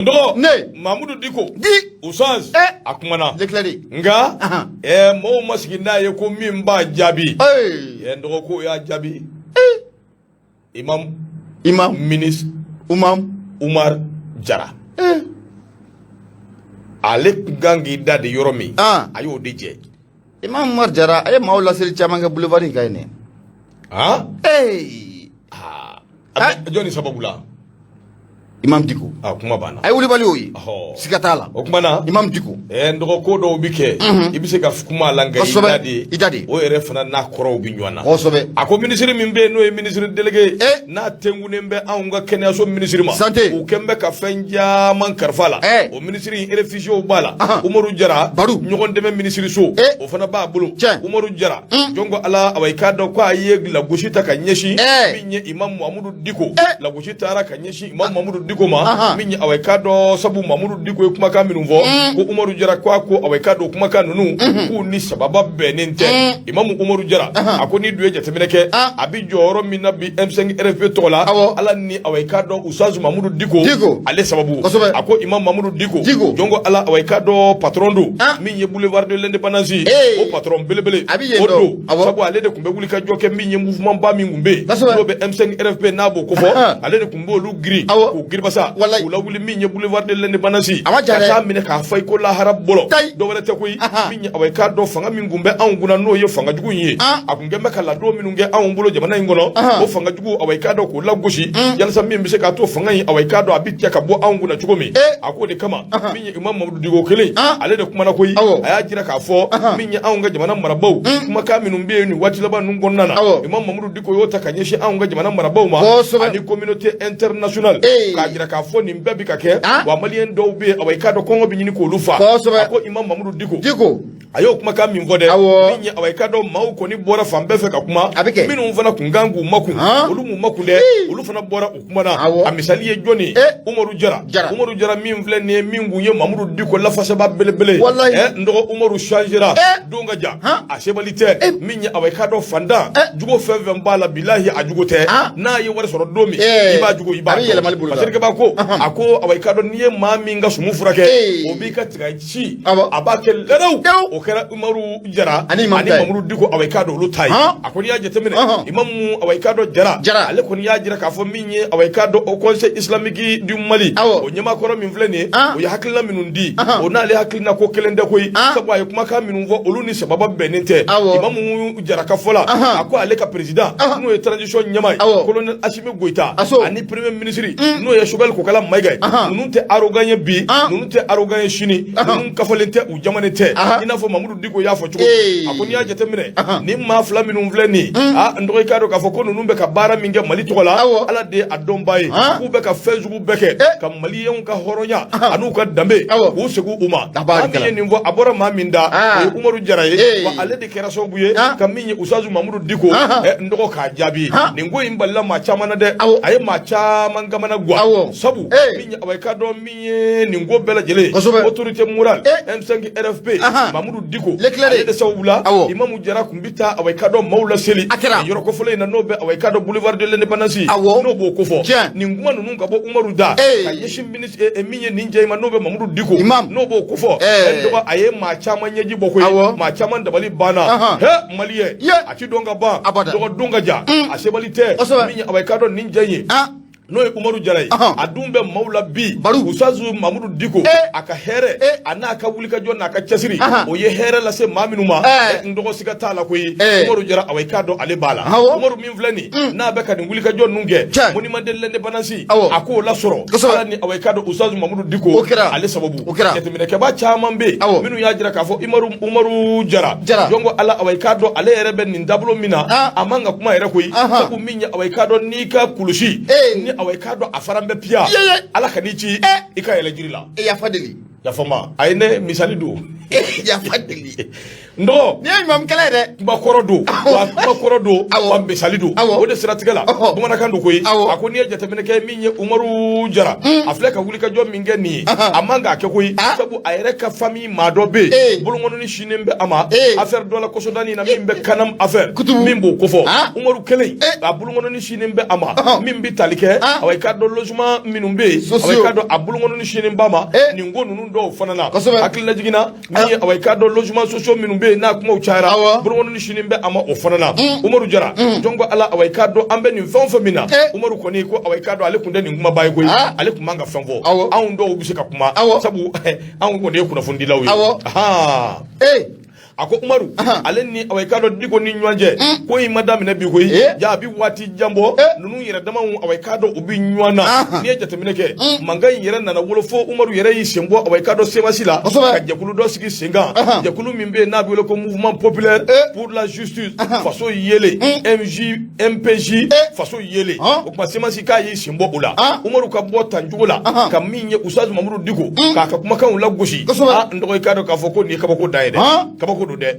Dɔgɔ Ne. Mamudu Diko Di. Oustaz Eh. a kumana L'éclairé. nka Ahan. mɔgɔw ma sigi n'a ye ko min b'a jaabi. Hey. N dɔgɔ ko y'a jaabi, imam Imam. ministre Umam. Umar Jara. Eh. Ale tun kan k'i da de yɔrɔ min, Ah. a y'o de jɛ. Imam Umar Jara, a ye maaw laseli caman kɛ boulevard in kan yen dɛ. Han. Hey. A bɛ jɔn ni sababu la? Imam Diko. A kuma banna. A ye wulibali o ye. Ɔhɔ. Siga t'a la. O kuma na, Imam Diko. N dɔgɔ, ko dɔw bi kɛ, i bɛ se ka kuma a la, nka i da de I da de. o yɛrɛ fana n'a kɔrɔw bi ɲɔgɔn na. A ko minisiri min bɛ yen, n'o ye minisiri délégué, Eh. n'a tenkunnen bɛ anw ka kɛnɛyaso minisiri ma, Santé. u kɛn bɛ ka fɛn caman kalifa la. Eh. O minisiri in, réfugiés b'a la. Umaru Jara. Baru. Ɲɔgɔn dɛmɛ minisiriso, Eh. o fana b'a bolo. Tiɲɛ. Umaru Jara, jɔn ko Ala, awa, i k'a dɔn ko a ye lagosi ta ka ɲɛsin Eh. min ye imam Mamudu Diko. Eh. Lagosi taara ka ɲɛsin imam Mamudu Diko ma. Min ye, awa, i k'a dɔn, sabu Mamudu Diko ye kumakan minnu fɔ ko Umaru Jara ko a ko, awa, i k'a dɔn, kumakan ninnu k'u ni sababa bɛnnen tɛ. Imamu Umaru Jara, a ko n'i dun ye jateminɛ kɛ, a bi jɔyɔrɔ min na bi M5 RFP tɔgɔ la, Ala ni, awa, i k'a dɔn, Ustaz Mamudu Diko, Diko. ale sababu. A ko imam Mamudu Diko, Diko. jɔn ko Ala, awa, i k'a dɔn, patron don. Min ye boulevard de l'Indépendance, o patron belebele, A bi yen o dɔn. don. Sabu ale de tun bɛ wuli ka jɔ kɛ min ye mouvement ba min tun bɛ yen, n'o bɛ M5 RFP, n'a b'o kofɔ, ale de tun b'olu giri k'u giribasa, k'u lawuli min ye boulevard de l'Indépendance, A ma ja ka dɛ. taa minɛ k'a fa i ko lahara bɔlɔ. Tayi. Dɔ wɛrɛ tɛ koyi, min ye, awa, i k'a dɔn, fanga min tun bɛ anw kunna, n'o ye fanga jugu in ye, a tun kɛn bɛ ka ladon minnu kɛ anw bolo jamana in kɔnɔ, o fanga jugu, awa, i k'a dɔn, k'o lagosi yalasa min bɛ se k'a to fanga in, awa, i k'a dɔn, a bɛ cɛ ka bɔ anw kunna cogo min. Eh. A k'o de kama, min ye imam Mamudu Diko kelen, ale de kumana koyi. A y'a jira k'a fɔ min ye anw ka jamana marabaw, kumakan minnu bɛ yen nin waati laban ninnu kɔnɔna na, imam Mamudu Diko y'o ta ka ɲɛsin anw ka jamana marabaw ma ani communauté internationale, k'a jira k'a fɔ nin bɛɛ bɛ ka kɛ wa maliyɛn dɔw bɛ yen, awa, i k'a dɔn, kɔngɔ bɛ ɲini k'olu fa. A ko imam Mamudu Diko Diko. a y'o kumakan min fɔ dɛ, min ye, awa, i k'a dɔn, maaw kɔni bɔra fan bɛɛ fɛ ka kuma. A bɛ kɛ. Minnu fana kun kan k'u makun, olu m'u makun dɛ, olu fana bɔra u kuma na. A misali ye jɔnni ye? Eh. Umaru Jara. Jara. Umaru Jara min filɛ nin ye, min kun ye Mamudu Diko lafasaba belebele ye. Walahi. N dɔgɔ, Umaru changera. Eh. Don ka jan, a sebali tɛ. Eh. Min ye, awa, i k'a dɔn, fantan Eh. jugo fɛn fɛn b'a la, bilahi, a jugo tɛ. N'a ye wari sɔrɔ don min, Eh. i b'a jugo, i b'a A bɛ dɔn. yɛlɛmali bolo da. Parce que kaba ko, a ko, awa, i k'a dɔn, n'i ye maa min ka sumu furakɛ, Eh. o b'i ka tiga ci, Awɔ. a b'a kɛ lɛrɛw. Lɛrɛw. O kɛra Umaru Jara Ani Imam ta ye. Mamudu Diko, awa, i k'a dɔn, olu ta ye. A ko n'i y'a jateminɛ, imamu, awa, i k'a dɔn, Jara, Jara. ale kɔni y'a jira k'a fɔ min ye, awa, i k'a dɔn, au Conseil islamique du Mali, o ɲɛmaakɔrɔ min filɛ nin ye, o ye hakilina minnu di, o n'ale hakilina ko kelen tɛ koyi. Sabu a ye kumakan minnu fɔ, olu ni sababa bɛnnen tɛ. Imamu Jara ka fɔ la, a ko ale ka président, n'o ye transition ɲɛmaa ye, colonel Assimi Goïta, ani premier ministre, n'o ye Choguel Kokala Maïga ye, ninnu tɛ arrogant ye bi, ninnu tɛ arrogant ye sini, ninnu kafalen tɛ, u jamanen tɛ, i n'a fɔ Mamudu Diko y'a fɔ cogo min. A ko n'i y'a jateminɛ, nin maa fila minnu filɛ nin ye, n dɔgɔ, i k'a dɔn k'a fɔ ko ninnu bɛ ka baara min kɛ Mali tɔgɔ la, Ala de ye a dɔnbaa ye. K'u bɛ ka fɛn sugu bɛɛ kɛ ka maliyɛnw ka hɔrɔnya an'u ka danbe k'u segin u ma. Maa min ye nin fɔ, a bɔra maa min da, o ye Umaru Jara ye. Wa ale de kɛra sababu ye ka min ye Usazu Mamudu Diko, n dɔgɔ, k'a jaabi. Nin ko in balila maa caman na dɛ, a ye maa caman kamana gan. Sabu min ye, awa, i k'a dɔn, min ye nin ko bɛɛ lajɛlen, autorité morale M5 RFP, Mamudu Diko, L'éclairé. ale de sababu la, Imamu Jara kun bɛ taa, awa, i k'a dɔn, maaw laseli A kɛra. nin yɔrɔ kofɔlen in na, n'o bɛ, awa, i k'a dɔn, boulevard de l'Indépendance, n'o b'o kofɔ. Nin kuma ninnu ka bɔ Umaru da ka ɲɛsin ministre min ye nin cɛ in ma, n'o bɛ Mamudu Diko, Imam. n'o b'o kofɔ, dɔgɔ, a ye maa caman ɲɛji bɔ koyi, maa caman dabali banna. He, maliyɛn, a ti dɔn ka ban. Abada. Dɔgɔ, don ka jan, a sebali tɛ. Min ye, awa, i k'a dɔn, nin cɛ in ye, n'o ye Umaru Jara ye, a dun bɛ maaw la bi. Baru. Usazu Mamudu Diko, a ka hɛrɛ a n'a ka wulikajɔ n'a ka cɛsiri, o ye hɛrɛ lase maa minnu ma. N dɔgɔ, siga t'a la koyi, Umaru Jara, awa, i k'a dɔn, ale b'a la. Umaru min filɛ nin, n'a bɛ ka nin wulikajɔ ninnu kɛ, monument de l'Indépendance, a k'o lasɔrɔ, Ala ni, awa, i k'a dɔn, Usazu Mamudu Diko, O kɛra. ale sababu. O kɛra. Jateminɛkɛbaa caman bɛ yen minnu y'a jira k'a fɔ Umaru Jara, Jara. jɔn ko Ala, awa, i k'a dɔn, ale yɛrɛ bɛ nin dabolo min na, a man ka kuma yɛrɛ koyi. Sabu min ye, awa, i k'a dɔn, n'i ka kulusi ni, awa, i k'a dɔn, a fara bɛ piya, Ala ka n'i ci, i ka yɛlɛ jiri la. E yafa deli. Yafama a ye, ne misali don. Yafa deli. N dɔgɔ, Nin ye ɲumankɛla ye dɛ. Kuma kɔrɔ don wa, kuma kɔrɔ don wa, misali don. O de siratigɛ la, bamanankan don koyi. A ko n'i ye jateminɛ kɛ, min ye Umaru Jara, a filɛ ka wulikajɔ min kɛ nin ye, a man k'a kɛ koyi, sabu a yɛrɛ ka famille maa dɔ bɛ yen, bolokɔnɔni sinnen bɛ a ma affaire dɔ la kɔsɔdani na, min bɛ Kanam affaire min b'o kofɔ. Umaru kelen, a bolokɔnɔni sinnen bɛ a ma, min bɛ tali kɛ, awa, i k'a dɔn, logement minnu bɛ yen, awa, i k'a dɔn, a bolokɔnɔni sinnen b'a ma nin ko ninnu dɔw fana na. Hakililajigin na, min ye, awa, i k'a dɔn, logement sociaux minnu bɛ yen, n'a kumaw cayara, bolokɔnɔni sinnen bɛ a ma o fana na. Umaru Jara, jɔn ko Ala, awa, i k'a dɔn, an bɛ nin fɛn o fɛn min na, Umaru kɔni ko, awa, i k'a dɔn, ale tun tɛ nin kumaba ye koyi. Ale tun man ka fɛn fɔ. Anw dɔw bɛ se ka kuma, sabu anw kɔni ye kunnafonidilaw ye. A ko Umaru, ale ni, awa, i k'a dɔn, Diko ni ɲɔgɔn cɛ ko in ma daminɛ bi koyi. Ja a bɛ waati jan bɔ, ninnu yɛrɛ damaw, awa, i k'a dɔn, u bɛ ɲɔgɔn na. N'i ye jateminɛ kɛ, mankan in yɛrɛ nana wolo fo Umaru yɛrɛ y'i sen bɔ, awa, i k'a dɔn, CMAS la, ka jɛkulu dɔ sigi sen kan, jɛkulu min bɛ yen n'a bɛ wele ko Mouvement populaire pour la justice, faso yelen, MJ MPJ, faso yelen. O tuma CMAS k'a y'i sen bɔ o la. Umaru ka bɔ tan cogo la ka min ye Ustaz Mamudu Diko k'a ka kumakanw lagosi, aa, n dɔgɔ, i k'a dɔn k'a fɔ ko nin ye kabako dan ye dɛ. Kabako don dɛ.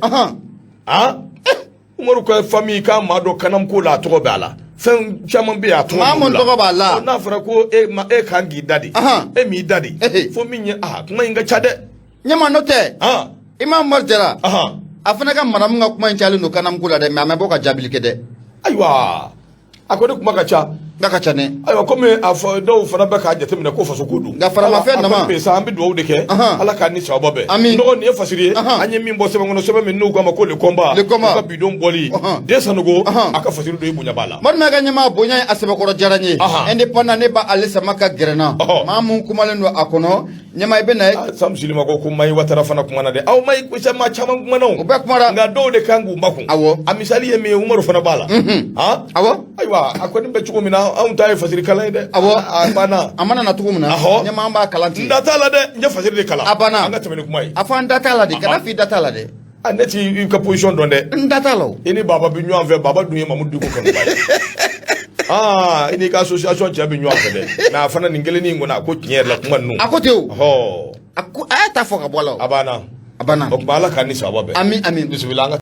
Aa, Umaru ka famille k'a maa dɔ Kanam ko la, a tɔgɔ bɛ a la, fɛn caman bɛ yen, a tɔgɔ Maa mun tɔgɔ b'a la. N'a fɔra ko e ma, e kan k'i da de, e m'i da de, fo min ye, aa, kuma in ka ca dɛ. Ɲɛma, n'o tɛ, Imam Umaru Jara, a fana ka madamu ka kuma in cayalen don Kanam ko la dɛ, mais a ma bɔ ka jaabili kɛ dɛ. Ayiwa, a ko ne kuma ka ca. Nka ka ca dɛ. Ayiwa, komi a fɔ dɔw fana bɛ k'a jateminɛ ko faso ko don. Nka faramafɛn nama. A kɔni bɛ sa, an bɛ dugawu de kɛ. Ala k'a ni sababa bɛn. Ami. Dɔgɔ, nin ye fasiri ye. An ye min bɔ sɛbɛn kɔnɔ, sɛbɛn min n'u k'a ma ko Le Combat. Le Combat. U ka bidon bɔli. Den Sanogo, a ka fasiri don, i bonya b'a la. Madumɛ ka ɲɛmaa, bonya ye a sɛbɛkɔrɔ diyara n ye. Indépendant, ne b'ale sama ka gɛrɛ n na. Maa mun kumalen don a kɔnɔ, ɲɛmaa, i bɛ na ye. Sam Silima ko Mayi Watara fana kumana dɛ. Aw Mayi maa caman kumana o. O bɛɛ kumana. Nka dɔw de kan k'u makun. A misali ye min ye, Umaru fana b'a la. Han? Ayiwa, a kɔni bɛ cogo min na, anw ta ye fasiri kalan ye dɛ. A banna. A mana na cogo min na, ɲɛmaa, an b'a kalan ten. N da t'a la dɛ, n ye fasiri de kalan. A banna. An ka tɛmɛ ni kuma ye. A fɔ an da t'a la de, kana f'i da t'a la dɛ. A ne t'i ka position dɔn dɛ. N da t'a la o. I ni Baba bɛ ɲɔgɔn fɛ, Baba dun ye Mamudu Diko kanuba ye. Aa, i n'i ka association cɛ bɛ ɲɔgɔn fɛ dɛ, mais a fana nin kelennin in kɔni, a ko tiɲɛ yɛrɛ la, kuma ninnu. A ko ten o. Ɔhɔ. A ko a y'a ta fɔ ka bɔ a la o. A banna. A banna. O tuma Ala k'an ni sababa bɛn. Ami, ami. Bisimila, an ka.